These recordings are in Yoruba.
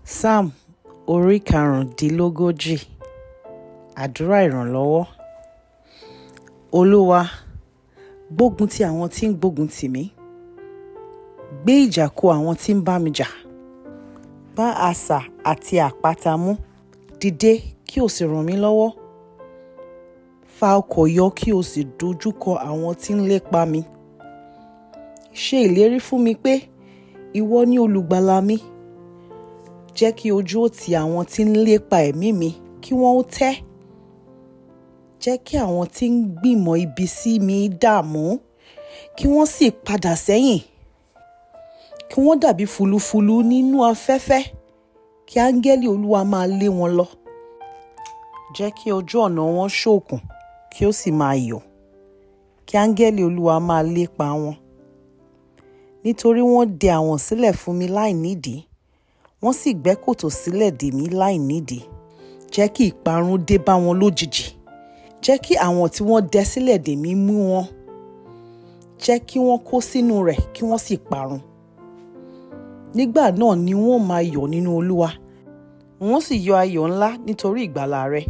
Psalm orí 35. Àdúrà ìrànlọ́wọ́. Olúwa, gbógun ti àwọn tí ń gbógun tì mí. Gbé ìjà kò àwọn tí ń bá mi jà. Gbá asà àti àpáta mú. Dìde kí o sì ràn mí lọ́wọ́. Fa ọkọ̀ yọ kí o sì dojúkọ àwọn tí ń lépa mi. Ṣe ìlérí fún mi pé ìwọ ni olùgbàlà mi. Jẹ́ kí ojú ó ti àwọn tí ń lépa ẹ̀mí mi kí wọ́n ó tẹ́. Jẹ́ kí àwọn tí ń gbìmọ̀ ibi sí mi dààmú, kí wọ́n sì padà sẹ́yìn. Kí wọ́n dàbí fùlùfùlù nínú afẹ́fẹ́, kí áńgẹ́lì Olúwa máa lé wọn lọ. Jẹ́ kí ojú ọ̀nà wọn ṣókùn kí ó sì máa yọ̀, kí áńgẹ́lì Olúwa máa lépa wọn. Nítorí wọ́n dẹ àwọ̀n sílẹ̀ fún mi láìnídìí, wọ́n sì gbẹ́ kòtò sílẹ̀ dè mí láìnídìí. Jẹ́ kí ìparun dé bá wọn lójijì. Jẹ́ kí àwọn tí wọ́n dẹ sílẹ̀ dè mí mú wọn. Jẹ́ kí wọ́n kó sínú rẹ̀ kí wọ́n sì parun. Nígbà náà ni wọ́n máa yọ̀ nínú Olúwa, wọ́n sì yọ ayọ̀ ńlá nítorí ìgbàlà rẹ̀.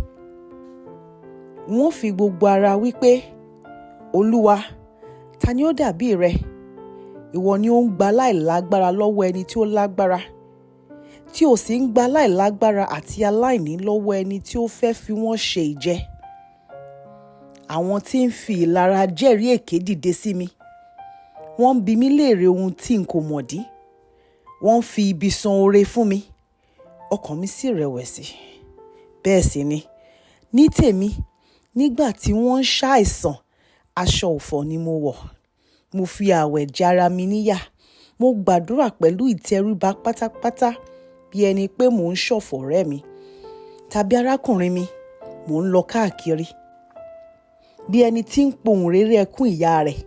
Wọ́n fi gbogbo ara wí pé, Olúwa, ta ni ó dàbí rẹ? Ìwọ ni ó ń gba aláìlágbára lọ́wọ́ ẹni tí ó lágbára, tí ó sì ń gba aláìlágbára àti aláìní lọ́wọ́ ẹni tí ó fẹ́ fi wọ́n ṣe ìjẹ. Àwọn tí ń fi ìlara jẹ́rìí èké dìde sí mi. Wọ́n ń bi mí léèrè ohun tí n kò mọ̀dí. Wọ́n ń fi ibi san oore fún mi. Ọkàn mi sì rẹ̀wẹ̀sì. Bẹ́ẹ̀ sì ni, ní tèmi, nígbà tí wọ́n ń ṣàìsàn, aṣọ ọ̀fọ̀ ni mo wọ̀. Mo fi ààwẹ̀ jẹ ara mi níyà. Mo gbàdúrà pẹ̀lú ìtẹríba pátápátá bí ẹni pé mò ń ṣọ̀fọ̀ ọ̀rẹ́ mi tàbí arákùnrin mi. Mò ń lọ káàkiri bí ẹni tí ń pohùn réré ẹkún ìyá rẹ̀.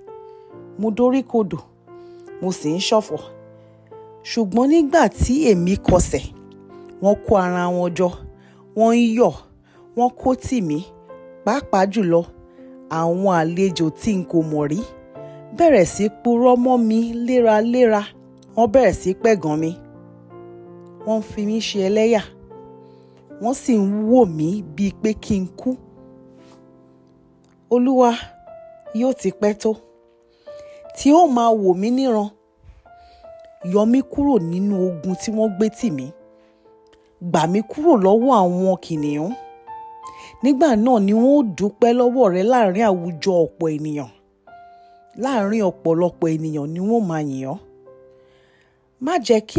Mo doríkodò, mo sì ń ṣọ̀fọ̀. Ṣùgbọ́n nígbà tí èmi kọsẹ̀, wọ́n kó ara wọn jọ, wọ́n ń yọ̀, wọ́n kó tì mí, pàápàá jùlọ àwọn àlejò tí n kò mọ̀ rí bẹ̀rẹ̀ sí purọ́ mọ́ mi léraléra. Wọ́n bẹ̀rẹ̀ sí pẹ̀gàn mi. Wọ́n ń fi mí ṣe ẹlẹ́yà. Wọ́n sì ń wò mí bíi pé kí n kú. Olúwa, yóò ti pẹ́ tó tí ó máa wò mí níran. Yọ mí kúrò nínú ogun tí wọ́n gbé tì mí. Gbà mí kúrò lọ́wọ́ àwọn kìnnìún. Nígbà náà ni wọ́n ó dúpẹ́ lọ́wọ́ rẹ láàrin àwùjọ ọ̀pọ̀ ènìyàn. Láàrin ọ̀pọ̀lọpọ̀ ènìyàn ni wọ́n máa yìn ọ́. Má jẹ́ kí